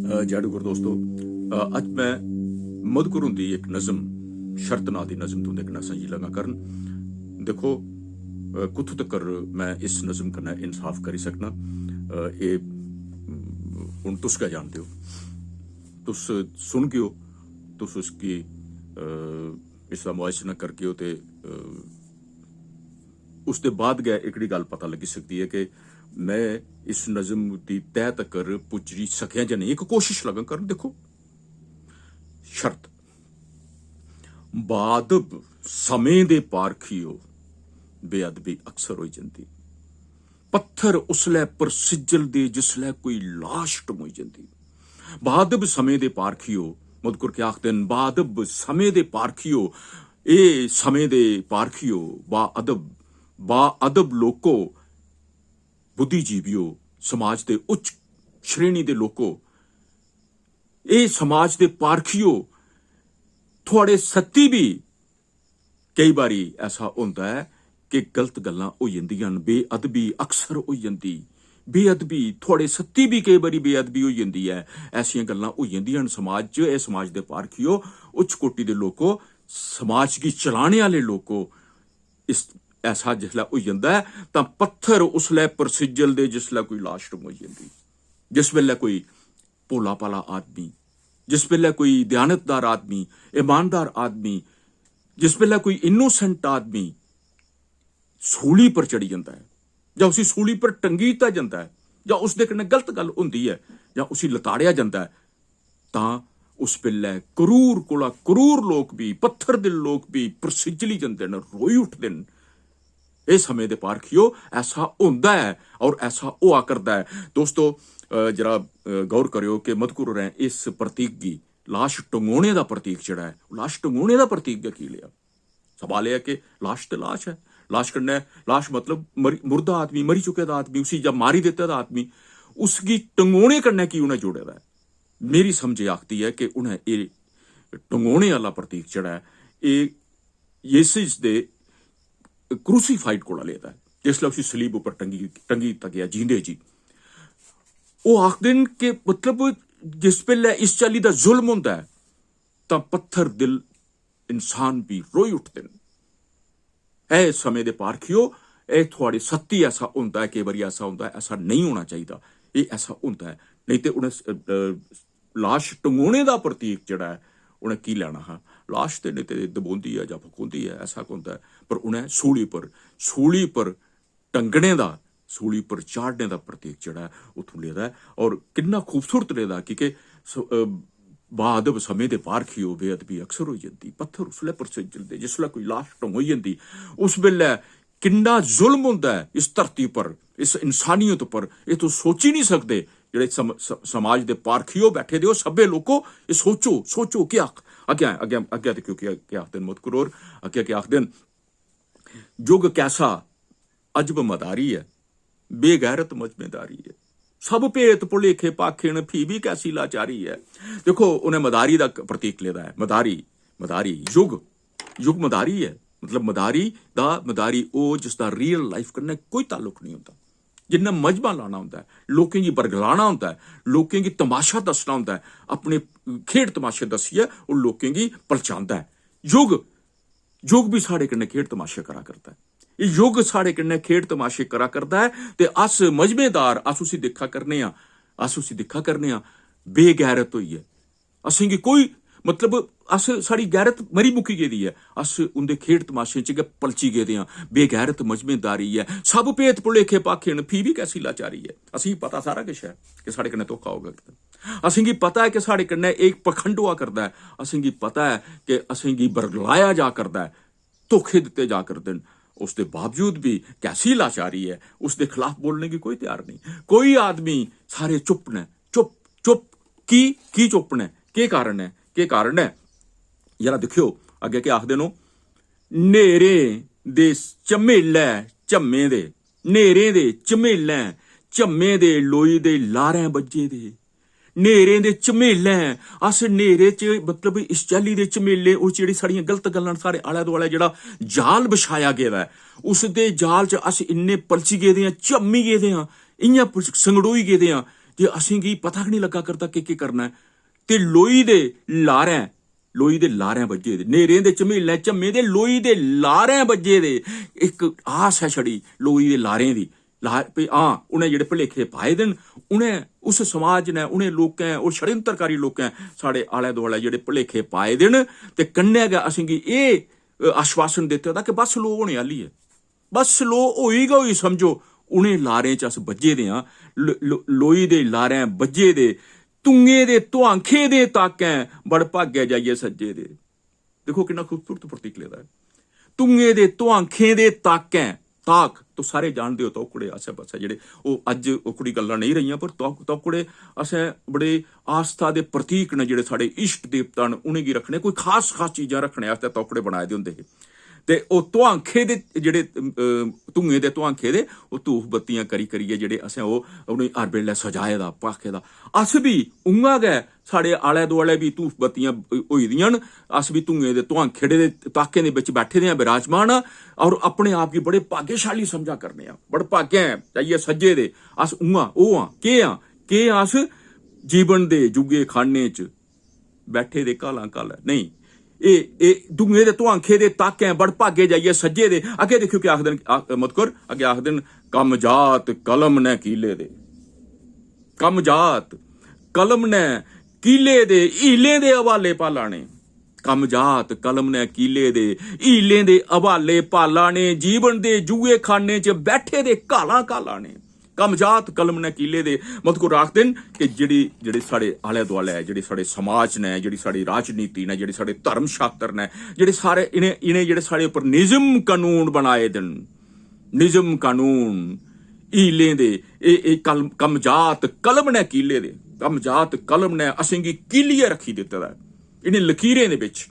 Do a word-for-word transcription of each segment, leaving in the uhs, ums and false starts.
अ, जय डुग्गर दोस्तो, अ, अज्ज मैं मधुकर हुंदी इक नज़म, शर्त नांऽ दी नज़म तुं'दे कन्नै सांझी लगा करन। दिक्खो, अ, कुत्थों तकर मैं इस नज़म कन्नै इंसाफ करी सकना, अ, एह्, हून तुस गै जानदे ओ। तुस सुनगेओ, तुस उसगी, अ, इसदा मुआयजना करगेओ ते, अ, उसदे बाद गै एह्कड़ी गल्ल पता लग्गी सकदी ऐ कि मैं इस नज़म दी तैह् तकर पुज्जी सकेआं जां नेईं। इक कोशश लगा करन। दिक्खो, शर्त, बादब समें दे पारखियो, बेअदबी अक्सर होई जंदी। पत्थर उसलै पर सिज्जलदे जिसलै कोई लाश टंगोई जंदी। बादब समें दे पारखियो, मधुकर केह् आखदे न, बादब समें दे पारखियो, ए समें दे पारखियो, बा अदब, बा अदब लोको, बुद्धिजीवियो, समाज दे उच्च श्रेणी दे लोको, ए समाज दे पारखियो, थुआड़े सत्ती बी केई बारी ऐसा होंदा ऐ कि गलत गल्लां होई जंदियां न, बेअदबी अक्सर होई जंदी। बेअदबी, थुआड़े सत्ती बी केई बारी बेअदबी होई जंदी ऐ। ऐसियां गल्लां होई जंदियां न समाज च। एह् समाज दे पारखियो, उच्च कोटि दे लोको, समाज गी चलाने आह्ले लोको, इस, ऐसा जिसलै होई जंदा ऐ तां पत्थर उसलै पर सिज्जलदे जिसलै कोई लाश टंगोई जंदी, जिस बेल्लै कोई भोला भाला आदमी, जिस बेल्लै कोई दयानतदार आदमी, ईमानदार आदमी, जिस बेल्लै कोई इनोसेंट आदमी सूली पर चढ़ी जंदा ऐ जां उसी सूली पर टंगी दित्ता जंदा ऐ जां उसदे कन्नै गलत गल्ल होंदी ऐ जां उसी लताड़ेआ जंदा ऐ, तां उस बेल्लै क्रूर कोला क्रूर लोक बी, पत्थर दिल लोक बी परसिज्जली जंदे न, रोई उठदे न। एह् समें दे पारखियो, ऐसा होंदा ऐ और ऐसा होआ करदा ऐ। दोस्तो, अ, जरा, अ, गौर करेओ कि मधुकर होरें इस प्रतीक गी, लाश टंगोने दा प्रतीक जेह्ड़ा ऐ, लाश टंगोने दा प्रतीक गै की लेआ? सवाल एह् ऐ कि लाश ते लाश ऐ, लाश कन्नै, लाश मतलब मरी-, मुर्दा आदमी, मरी चुके दा आदमी, उसी जां मारी दित्ते दा आदमी, उसगी टंगोने कन्नै की उ'नें जोड़े दा ऐ? मेरी समझ एह् आखदी ऐ कि उ'नें एह् टंगोने आह्ला प्रतीक जेह्ड़ा ऐ, एह् यीशु दे क्रूसीफाइड कोला लेदा ऐ, जिसलै उसी सलीब उप्पर टंगी, टंगी दित्ता गेआ जींदे जी। ओह् आखदे न कि मतलब जिस बेल्लै इस चाल्ली दा जुल्म होंदा ऐ तां पत्थर दिल इंसान बी रोई उठदे न। ऐ समें दे पारखियो, एह् थुआड़े सत्ती ऐसा होंदा ऐ, केई बारी ऐसा होंदा ऐ, ऐसा नेईं होना चाहिदा। एह् ऐसा होंदा ऐ, नेईं ते उ'नें स-, अ, लाश टंगोने दा प्रतीक जेह्ड़ा ऐ, उ'नें की लैना हा? लाश ते नेईं ते दबोंदी ऐ जां फकोंदी ऐ, ऐसा गै होंदा ऐ, पर उ'नें सूली पर, सूली पर टंगने दा, सूली पर चाढ़ने दा प्रतीक जेह्ड़ा ऐ, उत्थूं लेदा ऐ। और किन्ना खूबसूरत लेदा, की के स-, अ, बादब समें दे पारखियो, बेअदबी अक्सर होई जंदी। पत्थर उसलै पर सिज्जलदे जिसलै कोई लाश टंगोई जंदी, उस बेल्लै किन्ना जुल्म होंदा ऐ इस धरती पर, इस इंसानियत पर। एह् तुस सोची निं सकदे। जेह्ड़े सम-, स-, समाज दे पारखियो बैठे दे ओ, सब्भे लोको, एह् सोचो, सोचो, केह् आख-, अग्गें, अग्गें, अग्गें दिक्खेओ केह्, केह् आखदे न मधुकर होर, अग्गें केह् आखदे न, युग कैसा अजब मदारी ऐ, बेगैरत मजमेदारी ऐ। सब भेत भुलेखे भाखे न, फ्ही बी कैसी लाचारी ऐ। दिक्खो, उ'नें मदारी दा क-, प्रतीक लेदा ऐ, मदारी, मदारी, युग, युग मदारी ऐ। मतलब, मदारी दा, मदारी ओह् जिसदा रियल लाइफ कन्नै कोई ताल्लुक नेईं होंदा। जिन्ना मजमा लाना होंदा ऐ, लोकें गी बरगलाना होंदा ऐ, लोकें गी तमाशा दस्सना होंदा ऐ, अपने खेढ तमाशे दस्सियै ओह् लोकें गी पलचांदा ऐ। युग, युग बी साढ़े कन्नै खेढ तमाशे करा करदा ऐ। एह् युग साढ़े कन्नै खेढ तमाशे करा करदा ऐ ते अस मजमेदार, अस उसी दिक्खा करने आं, अस उसी दिक्खा करने आं बेगैरत होइयै। असेंगी कोई, मतलब, अस, साढ़ी गैरत मरी मुक्की गेदी ऐ, अस उं'दे खेढ तमाशें च गै पलची गेदे आं। बेगैरत मजमेदारी ऐ, सब भेत भुलेखे भाखे न, फ्ही बी कैसी लाचारी ऐ। असेंगी पता सारा किश ऐ कि साढ़े कन्नै धोखा होआ करदा ऐ। असेंगी पता ऐ कि साढ़े कन्नै एह् पखंड होआ करदा ऐ। असेंगी पता ऐ कि असेंगी बरगलाया जा करदा ऐ, धोखे दित्ते जा करदे न। उसदे बावजूद बी कैसी लाचारी ऐ, उसदे खिलाफ बोलने गी कोई त्यार नेईं। कोई आदमी, सारे चुप न, चुप, चुप। की, की चुप न? केह् कारण ऐ? केह् कारण ऐ? जरा दिक्खेओ, अग्गें केह् आखदे न ओह्, "न्हेरें दे झमेलै झम्मे दे, न्हेरें दे झमेलैं झम्मे दे, लोई दे लारें बज्जे दे।" न्हेरें दे झमेलैं, अस न्हेरे च, मतलब, इस चाल्ली दे झमेले, ओह् जेह्ड़ी साढ़ियां गलत गल्लां न, साढ़े आलै दुआलै जेह्ड़ा जाल बिछाया गेदा ऐ, उस दे जाल च अस इन्ने पलची गेदे आं, झम्मी गेदे आं, इ'यां पुछ-, संगड़ोई गेदे आं जे असेंगी पता गै निं लग्गा करदा कि केह् करना ऐ। ते लोई दे लारें, लोई दे लारें बज्झे दे, न्हेरें दे झमेलें झम्मे दे लोई दे लारें बज्झे दे इक आस ऐ छड़ी लोई दे लारें दी। ला-, भई हां, उ'नें जेह्ड़े भलेखे पाए दे न, उ'नें, उस समाज ने, उ'नें लोकें, ओह् षड्यंत्रकारी लोकें साढ़े आलै दुआलै जेह्ड़े भलेखे पाए दे न, ते कन्नै गै असेंगी एह्, अ, आश्वासन दित्ते दा कि बस लो होने आह्ली ऐ, बस लो होई गै होई समझो। उ'नें लारें च अस बज्झे दे आं, ल-, ल-, लोई दे लारें बज्झे दे, तुंगे दे तुआंखे दे ताकें बड़ भागै जाइयै सज्जे दे। दिक्खो किन्ना खूबसूरत प्रतीक लेदा ऐ। तुंगे दे तुआंखे दे ताकें, ताक तुस सारे जानदे ओ, तौकड़े आस्सै पास्सै जेह्ड़े, ओह् अज्ज ओह्कड़ी गल्लां नेईं रेहियां, पर तौ-, तौकड़े असें बड़े आस्था दे प्रतीक न जेह्ड़े साढ़े इश्ट देवता न, उ'नेंगी रक्खने, कोई खास खास चीजां रक्खने आस्तै तौकड़े बनाए दे होंदे हे। ते ओह् तुआंखे दे जेह्ड़े, अ, धुएं दे तुआंखे दे ओह् धूफ बत्तियां करी करियै जेह्ड़े असें ओह् उ'नेंगी हर बेल्लै सजाए दा, भाखे दा। अस बी उ'आं गै, साढ़े आलै दुआलै बी धूफ बत्तियां होई दियां न, अस बी धुएं दे तुआंखेड़े दे ताकें दे बिच बैठे दे आं, विराजमान आं, और अपने आप गी बड़े भाग्यशाली समझा करने आं। बड़ भागें जाइयै सज्जे दे अस उ'आं, ओह् आं, केह् आं, केह् आं अस? जीवन दे जुगे खाने च बैठे दे घालां घाल नेईं। एह्, एह् धुएं दे तुआंखे दे ताकें बड़ भागे जाइयै सज्जे दे। अग्गें दिक्खेओ केह् आखदे न, आ, मत कर, अग्गें आखदे न, "कम्म जात कलम ने कीले दे, कम्म जात कलम ने कीले दे, हीलें दे हवाले भाला ने।" कम्म जात कलम ने कीले दे, हीलें दे हवाले भाला ने, जीवन दे जुए खाने च बैठे दे घालां घाला ने। कम्म जात कलम ने कीले दे। मत को आखदे न कि जेह्ड़ी, जेह्ड़े साढ़े आलै दुआलै ऐ, जेह्ड़े साढ़े समाज न, जेह्ड़ी साढ़ी राजनीति न, जेह्ड़े साढ़े धर्म शास्त्र न, जेह्ड़े सारे इ'नें, इ'नें जेह्ड़े साढ़े उप्पर निजम कानून बनाए दे न, निजम कानून, हीलें दे, एह्, एह् कल-, कम्म जात कलम ने कीले दे, कम्म जात कलम ने असेंगी कीलियै रक्खी दित्ते दा ऐ। इ'नें लकीरें दे बिच,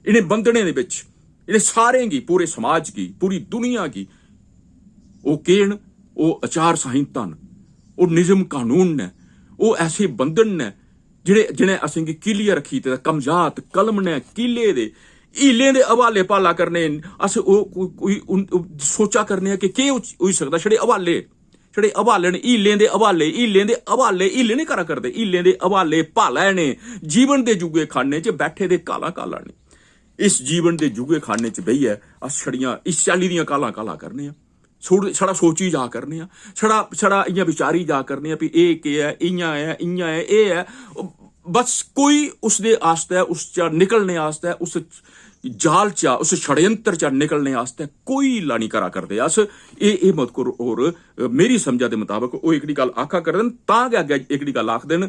इ'नें बंधनें दे बिच, इ'नें सारें गी, पूरे समाज गी, पूरी दुनिया गी, ओह् केह् न? ओह् आचार संहिता न, ओह् निजम कानून न, ओह् ऐसे बंधन न जेह्ड़े, जि'नें असेंगी कीलियै रक्खी दित्ते दा। कम्म जात कलम ने कीले दे, हीलें दे हवाले भाला करने। अस ओह् को-, कोई उन-, सोचा करने आं कि केह् होई सकदा, छड़े हवाले, छड़े हवाले न, हीलें दे हवाले, हीलें दे हवाले, हीले निं करा करदे, हीलें दे हवाले भाला ने, जीवन दे जुगे खाने च बैठे दे घालां घाला ने। इस जीवन दे जुगे खाने च बेहियै अस छड़ियां इस चाल्ली दियां घालां घाला करने आं। छोड़-, छड़ा सोची जा करने आं, छड़ा, छड़ा इ'यां विचारी जा करने आं, भी एह् केह् ऐ, इ'यां ऐ, इ'यां ऐ, एह् ऐ। बस कोई उसदे आस्तै, उस चा निकलने आस्तै, उस जाल चा, उस षड्यंत्र चा निकलने आस्तै कोई हीला निं करा करदे अस। एह्, एह् मत करो। होर, अ, मेरी समझा दे मताबक ओह् एह्कड़ी गल्ल आखा करदे न, तां गै अग्गें एह्कड़ी गल्ल आखदे न,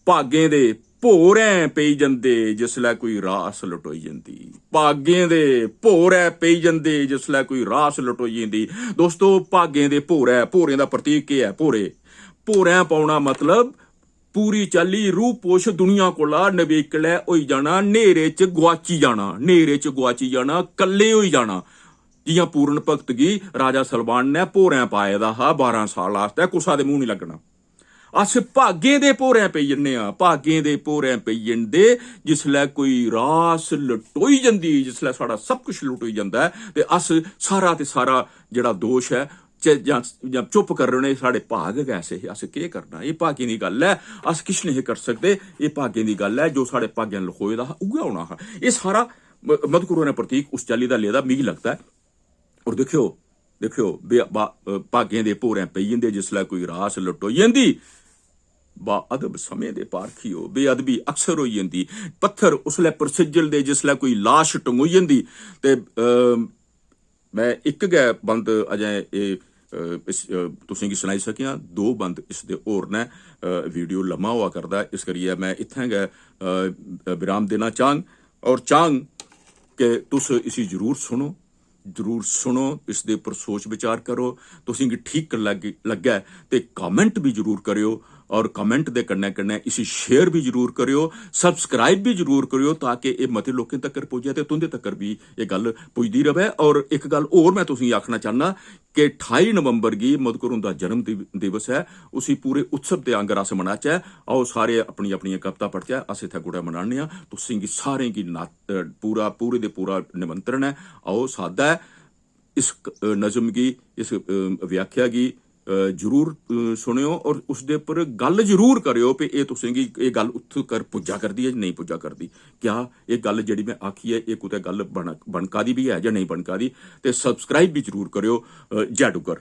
"भागें दे भोरें पेई जंदे जिसलै कोई रास लटोई जंदी।" भागें दे भोरै पेई जंदे जिसलै कोई रास लटोई जंदी। दोस्तो, भागें दे भोरै, भोरें दा प्रतीक केह् ऐ? भोरे, भोरें पौना मतलब पूरी चाल्ली रूह पोश दुनिया कोला नवेकलै होई जाना, न्हेरे च गुआची जाना, न्हेरे च गुआची जाना, कल्ले होई जाना। जि'यां पूर्ण भगत गी राजा सलमान ने भोरें पाए दा हा, बारां साल आस्तै कुसा दे मूंह निं लग्गना। अस भागें दे भोरें पेई जन्ने आं, भागें दे भोरें पेई जंदे जिसलै कोई रास लटोई जंदी, जिसलै साढ़ा सब कुछ लटोई जंदा ऐ, ते अस सारा ते सारा जेह्ड़ा दोश ऐ, च-, जां, जां चुप करी रौह्ने, साढ़े भाग गै ऐसे हे, अस केह् करना? एह् भागें दी गल्ल ऐ, अस किश नेईं हे करी सकदे। एह् भागें दी गल्ल ऐ, जो साढ़े भागें लखोए दा हा, उ'ऐ होना हा। एह् सारा म-, मधुकर होरें प्रतीक उस चाल्ली दा लेदा, मिगी लगदा ऐ। और दिक्खेओ, दिक्खेओ, बे-, बा-, अ, भागें दे भोरें पेई जंदे जिसलै कोई रास लटोई जंदी, बा अदब समें दे पारखियो, बेअदबी अक्सर होई जंदी। पत्थर उसलै परसिज्जलदे जिसलै कोई लाश टंगोई जंदी। ते, अ, में इक गै बंद अजें एह्, अ, इस, अ, तुसें गी सनाई सकेआ, दो बंद इसदे होर न। अ, वीडियो लम्मा होआ करदा ऐ, इस करियै में इत्थें गै, अ, विराम देना चाह्ङ और चाह्ङ कि तुस इसी जरूर सुनो, जरूर सुनो, इसदे उप्पर सोच विचार करो। तुसें गी ठीक लग्ग-, लग्गै ते comment बी जरूर करेओ और comment दे कन्नै कन्नै इसी share बी जरूर करेओ, subscribe बी जरूर करेओ, ताकि एह् मते लोकें तक्कर पुज्जै ते तुं'दे तक्कर बी एह् गल्ल पुजदी र'वै। और इक गल्ल होर में तुसें गी आखना चाह्न्नां कि ठाई नवंबर गी मधुकर हुंदा जन्म दिव-, दिवस ऐ, उसी पूरे उत्सव दे आंगर अस मनाचै। आओ सारे अपनी अपनियां कविता पढ़चै, अस इत्थै गुढ़ै मनाने आं। तुसें गी सारें गी ना-, अ, पूरा, पूरे दे पूरा निमंत्रण ऐ। आओ सादा ऐ इस क-, अ, नज़म गी, इस, अ, व्याख्या गी जरूर सुनेओ और उसदे पर गल्ल जरूर करेओ कि एह् तुसेंगी एह् गल्ल उत्थूं कर पुज्जा करदी ऐ जां नेईं पुज्जा करदी। क्या एह् गल्ल जेह्ड़ी में आखी ऐ, एह् कुतै गल्ल बन-, बनका दी बी ऐ जां नेईं बनका दी? ते subscribe बी जरूर करेओ। जय डुग्गर।